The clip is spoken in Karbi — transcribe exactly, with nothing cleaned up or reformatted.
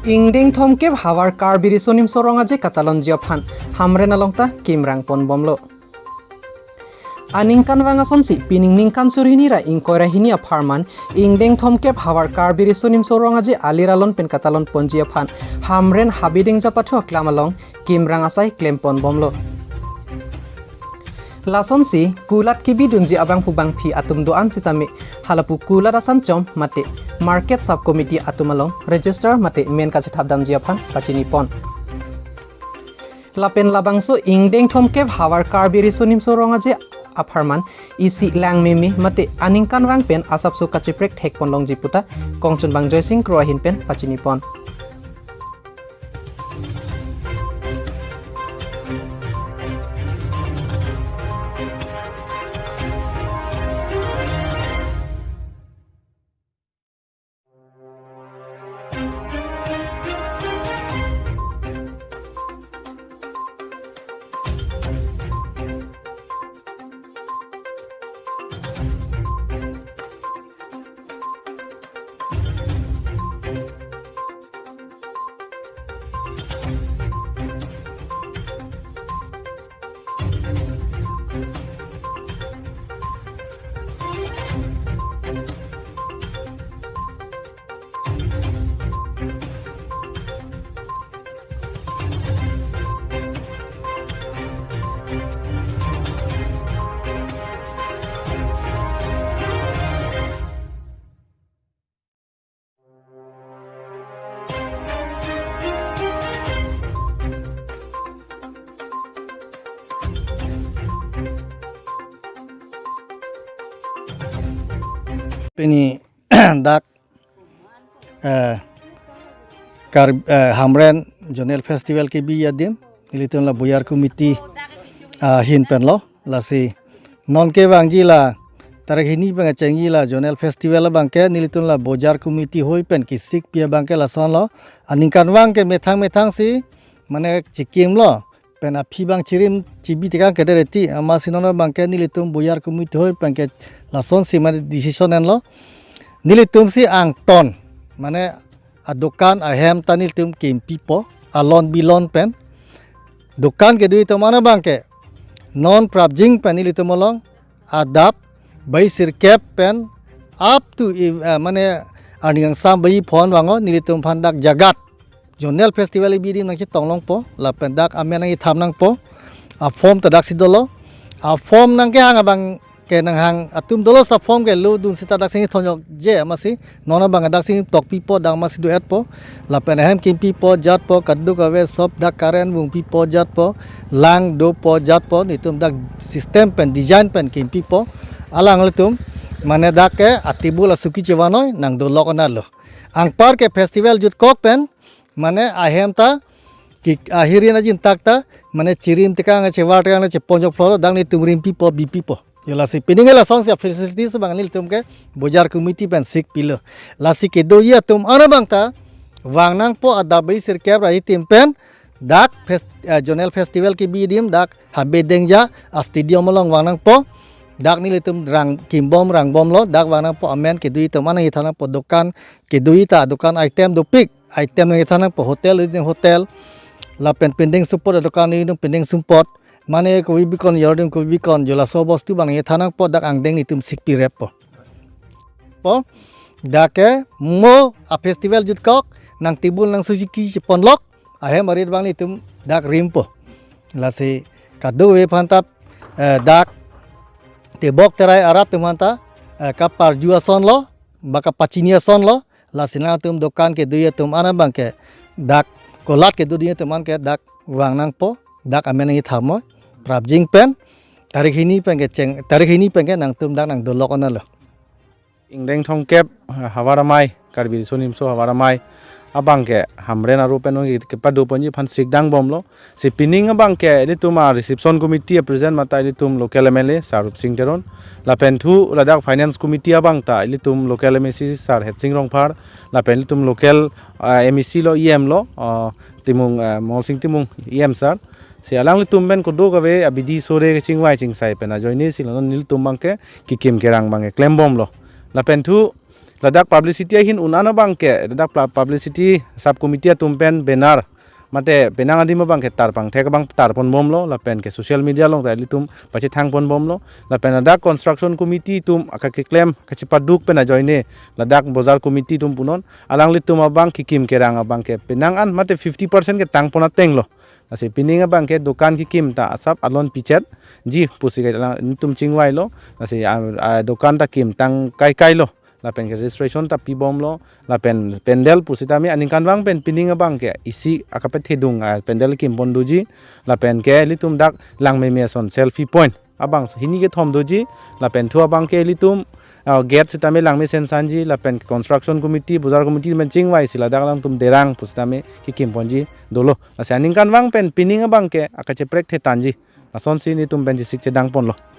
Ingdeng thomkep havar Karbi Riso Nimso Rong Aje katalonji aphan Hamren along ta kimrang ponbomlo. Aningkanvang asonsi pining ningkan suri hini ra ingkoi ra hini apharman ingdeng thomkep havar Karbi Riso Nimso Rong Aje alir alon pen katalon ponji aphan Hamren Habedengja Pathu aklam along kimrang asai klem ponbomlo. Lasonsi kulat kebidunji abangphu bangphi atum do-an sitame halapu kulat asanchom mate market sub committee atum along register mate men kachethapdamji aphan pachini pon. Lapen labangso ingdeng thomkep havar Karbi Riso Nimso Rong Aje apharman isi langmeme mate aningkanvang pen asapso kacheprek thek ponlongji puta kongchunbang Joysing Kro ahin pen pachini pon. Pini dak, eh, Kar-, eh, Hamren Zonal Festival kebi adim, nelitum la Bojar Committee, ah, ahin penlo, lasi non kevangji la tarik hini pen kechengji la Zonal Festival abangke nelitum la Bojar Committee hoi pen kesik pi abangke lasonlo, aningkanvang ke methang methang si mane chikimlo, pen aphi abang chirim chibi tekang kedereti, amatsi non abangke nelitum Bojar Committee hoi pen ke lasonsi mane decision enlo. Nelitum si angton, mane adokan ahem ta nelitum kimpipo, alon bilon pen. Dokan kedo itum an abangke non prapjin pen nelitum along adap bai sirkep pen up to i-, eh, mane arni angsam bai phon vango nelitum aphan dak jagat Zonal Festival kebi adim nangchetong longpo, lapen dak amen nangkethap nangpo, aform ta daksi dolo, aform nangkehang abangke nanghang atum dolo, sa form ke lo dun sita daksi thonjok je amatsi, non abang daksi tokpipo, dak amatsi do-etpo, lapen ahem kimpipo jatpo, kadokave sop dak current vungpipo jatpo, lang dopo jatpo, nelitum dak system pen design pen kimpipo, alanglitum, mane dak ke atibul asuki chevanoi, nangdolok anatlo. Anparke festival jutkok pen, mane ahem ta, ki, ahirin ajintak ta, mane chirim tekang, chevar tekang, cheponjok phlo, dak nelitum rimpipo, bipipo. Yo lasi pining lasonsi facilities abang nelitum ke Bojar Committee pen sikpilo. Lasi kedoji atum an abang ta, vang nangpo adap bai sirkep ra itim pen, dak fest-, eh, Zonal Festival kebi adim, dak Habedengja, a stadium along vang nangpo, dak nelitum rang kimbom rangbomlo, dak vang nangpo amen kedo itum an nangkethan nangpo dokan, kedo ita dokan item dopik, item nangkethan nangpo hotel, hotel, lapen pindeng sumpot dokan nelitum pindeng sumpot, mane kobi bikon, jordim kobi bikon, jolaso bostu abang nangkethan nangpo dak angdeng nelitum sikpi reppo. Po, dak ke mo a festival jutkok, nangtibul nangsuki cheponlok, ahem arit abang nelitum dak rimpo. Lasi kadokave aphan ta, eh, dak tebok terai arat atum aphan ta, eh, kaparju asonlo, ba kapachini asonlo, lasi nangtum dokan kedoji atum an abangke dak kulat kedoji atum an ke dak vang nangpo, dak amen nangkethapmo, prapjin pen, tarik hini pen kecheng, tarik hini pen ke nangtum dak nangdolok anatlo. Ingdeng thomkep, eh, havar amei, Karbi Riso Nimso havar amei abangke Hamren aru pen ong kepado ponji aphan sikdang bomlo. Si pining abangke ilitum a reception committee a present mate ilitum local M L A Sir Rupsing Teron. Lapen thu ladak finance committee abang ta ilitum local M A C Sir Hetsing Rongphar. Lapen ilitum local, eh, M A C lo, E M lo, eh, Timung, eh, Molsing Timung E M sir. Si alanglitum pen kadokave abidi sore kachingvai chingsai pen ajoine si lo non nelitum abangke kekim kerang abangke klem bomlo. Lapen thu ladak publicity ahin un-an abang ke ladak pla- publicity sub committee atum pen banner mate penang adim abang ke tarpangthek abang tarponbomlo, lapen ke social media along ta ilitum pachethangponbomlo, lapen ladak construction committee atum akakeklem kachepaduk pen ajoine ladak bojar committee atum punon, alanglitum abang kekim kerang abang ke penang an mate fifty percent ketangpon atenglo. Lasi pining abang ke dokan kekim ta asap alon pichetji pusi ke alanglitum chingvailo. Lasi a, a, dokan ta kimtang kaikailo, lapen ke registration ta pibomlo, lapen pandal pusitame aningkanvang pen pining abang ke isi akapethedung a pandal kimpon doji, lapen ke ilitum dak langmeme ason selfie point abang hini kethom doji, lapen thu abang ke ilitum, ah, gate sitame langme sensanji, lapen construction committee, bojar committee men chingvaisi ladak alangtum derang pusitame kekimponji dolo. Lasi aningkanvang pen pining abang ke akacheprek thetanji. Lasonsi nelitum pen chesik chedangponlo.